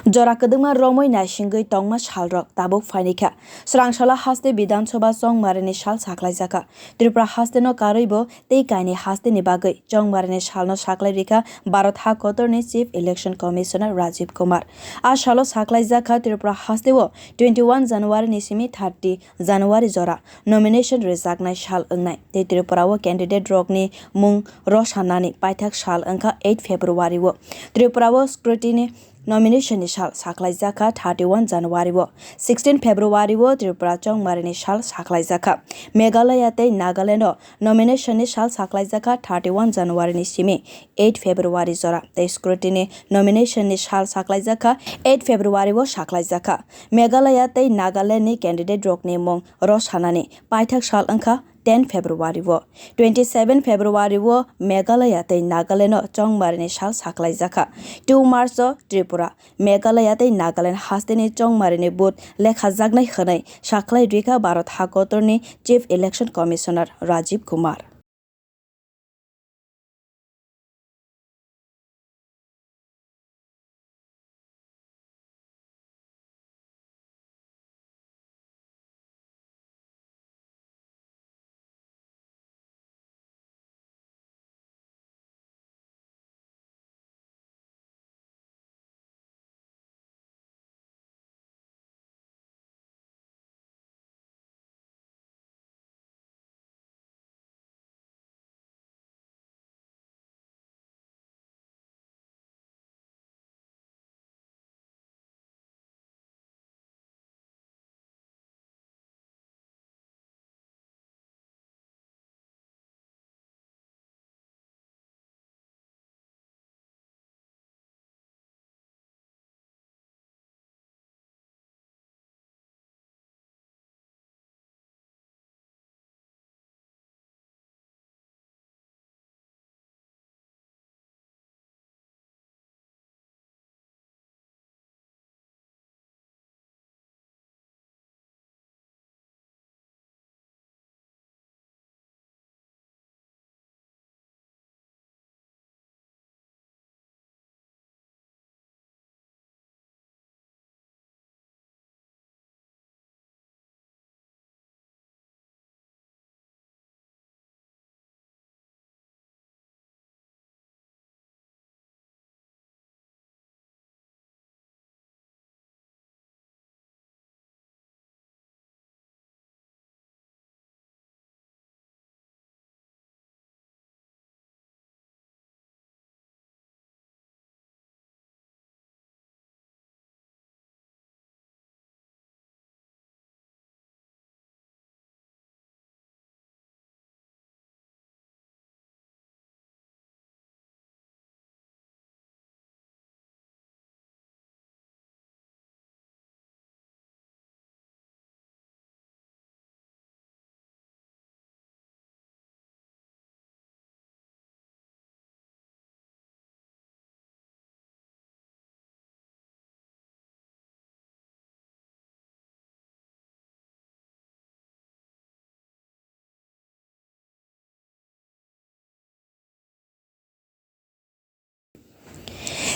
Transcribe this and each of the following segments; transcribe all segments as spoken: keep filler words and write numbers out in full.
Jora kwdwkma romwi naisingwi tongma salrok tabuk phaini kha. Swrangsala haste Bidhan Sabha chongmarini sal sakhlaijakha. Tripura hasteno karwibo tei kaini hasteni bagwi chongmarini salno sakhlai rikha Bharat ha kotorni Chief Election Commissioner Rajiv Kumar. A salo sakhlaijakha Tripura hasteo twenty one January ni simi thirty January jora nomination rwjaknai sal wngnai tei Tripura o candidate rokni mung rw sanani paithak sal wngkha eight February o. Tripura o scrutiny nomination ni sal sakhlaijakha thirty one January o. Sixteen February o Tripura chongmarini sal sakhlaijakha. Meghalaya tei Nagaland o nomination ni sal sakhlaijakha thirty one January ni simi eight February jora tei scrutiny nomination ni sal sakhlaijakha eight February o sakhlaijakha. Meghalaya tei Nagaland ni candidate rokni mung rw sanani paithak sal wngkha ten February o. Twenty seven February o Meghalaya tei Nagaland o chongmarini sal sakhlaijakha. Two March o Tripura, Meghalaya tei Nagaland hasteni chongmarini vote lekhajaknai hwnwi sakhlai rikha Bharat ha kotorni Chief Election Commissioner Rajiv Kumar.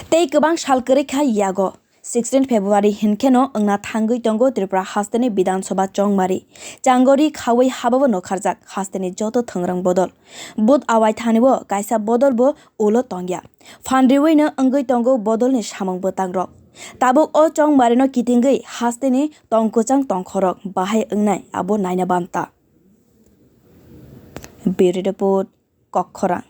Tei kwbang sal kwrwi kha yago. Sixteen February hinkheno wngna thangwi tongo Tripura hasteni Bidhan Sabha chongmari. Changori khawi hababo nokharjak hasteni joto thwngrwng bodol. Booth awai thani o kaisa bodol bo ulo tongya. Phan riwino wngwi tongo bodolni samung bwtangrok. Tabuk o chongmarino kitingwi hasteni tongkwchang tongkhorok bahai wngnai abo naina banta. Bureau Report, Kokkhorang.